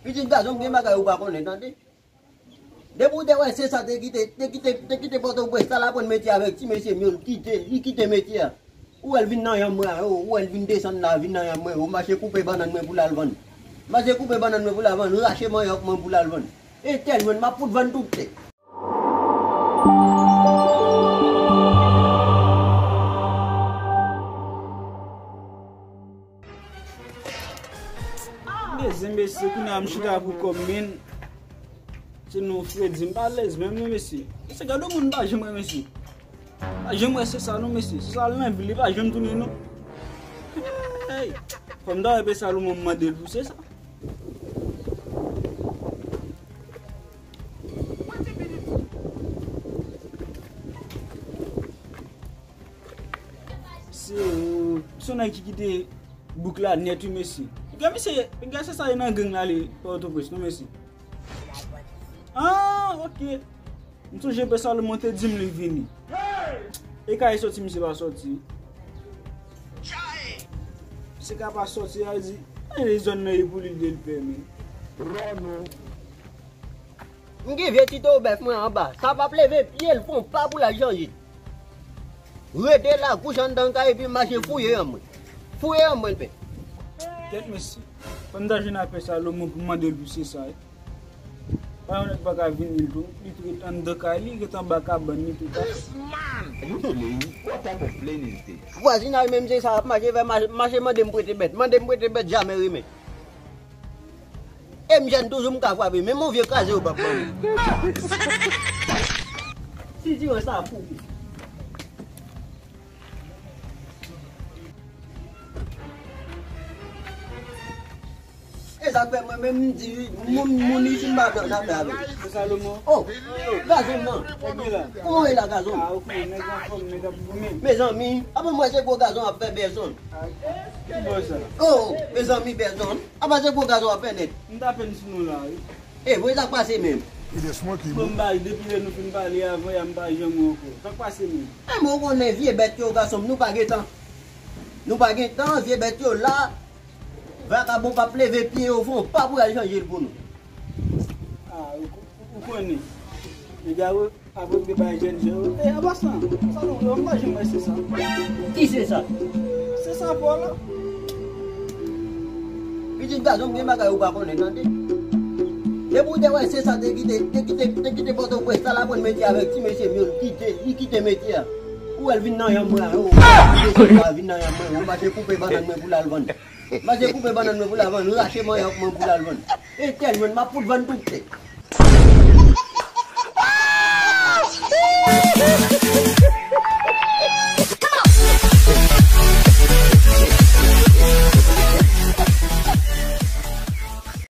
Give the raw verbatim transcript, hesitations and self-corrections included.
Pitit gason m gen bagay ou pa konnen, tande. Depi w te wè se sa te kite, te kite, te kite Pòtoprens, t al aprann metye avèk ti mesye m yo, l kite, li kite metye a. Ou wè l vin nan yanm mwen, ou wè l vin desann la, vin nan yanm mwen, ou mache koupe bannann mwen pou l al vann. Mache koupe bannann mwen pou l al vann, rache manyòk mwen pou l al vann. E tèl jwenn, m ap fout vann tout tè. Mezanmi, mesye, kounye a m chita pou kò m, men. Se non, Fredi, m pa alèz menm non, mesye. Mesye, gade yon moun m pa janm wè, mesye. M pa janm wè se sa non, mesye. Se sa l nan vil, li pa janm tounen non. Hey! Fò m ta wè pè Salomon, m mande l pou se sa. Se, se yon nèg ki kite bouk la nèt wi, mesye. Piga misye, piga se sa e nan gang la li, Pòtoprens non, mesye. Ah, ok. M sonje pè Salomon te di m li vini. E kay soti, misye pa soti. Misye ka pa soti, a di, e zòn nan e pou li, li pèmen. M gen vye ti towo bèf mwen anba. Sa p ap leve pye l fè yon pa pou l al chanje. Rete la, kouche anndan kay epi mache fouye an mwen. Fouye an mwen, pè. Kèt mesye. Fò m ta jwenn ak pè Salomon pou mande l pou se sa, wi. Pa yon nèg pa ka vini l tou. Li tou ret anndan kay li, ret anba kabann li tou. This man! Are you playing? What type of playing is this? Vwazinaj menm se sa, ap mache fè mache, mache mande m prete bèt. Mande m prete bèt, jamè remèt. E m jèn toujou m ka frape, menm yon vye kraze yo p ap ban m. Sitiwon sa pou. E sa k fè mwen menm m di moun, moun isi m pa nan zafè avè l. Salomon. Oh, gazon m nan. Kòman w ye la? Kòman w ye la, gazon m? Ah, ok, nèg anfòm, nèg ap goumen. Mezanmi, apa mwen se gwo gazon ap fè bèzon. Ah, ki bò sa? Oh, mezanmi, bèzon. Apa se gwo gazon ap fè nèt. M t apèn sou nou la, wi. E vre, sa k pase menm? Bon, m bay, depi lè nou fin pale avan yè, m pa janm wè ankò. Sa k pase menm? E mwen konnen vye bèt yo, gason m, nou pa gen tan. Nou pa gen tan, vye bèt yo la. Vakabon p ap leve pye yo fè yon pa pou y al chanje l pou nou. Ah, ou, ou konnen. Nèg a, apre m te bay jèn jan yo. E, an pasan, sa nou, yo, m pa janm wè se sa. Ki se sa? Se sa, Pòl la. Pitit gason m gen bagay ou pa konnen, tande. Depi w te wè se sa te kite, te kite, te kite Pòtoprens, t al aprann metye avèk ti mesye m yo, l kite, li kite metye a. Ou wè l vin nan yanm mwen, ou, ou vin nan yanm mwen, ou mache koupe bannann mwen pou l al vann. Mache koupe bannann mwen pou l al vann, rache manyòk mwen pou l al vann. E tèl jwenn, m ap fout vann tout tè.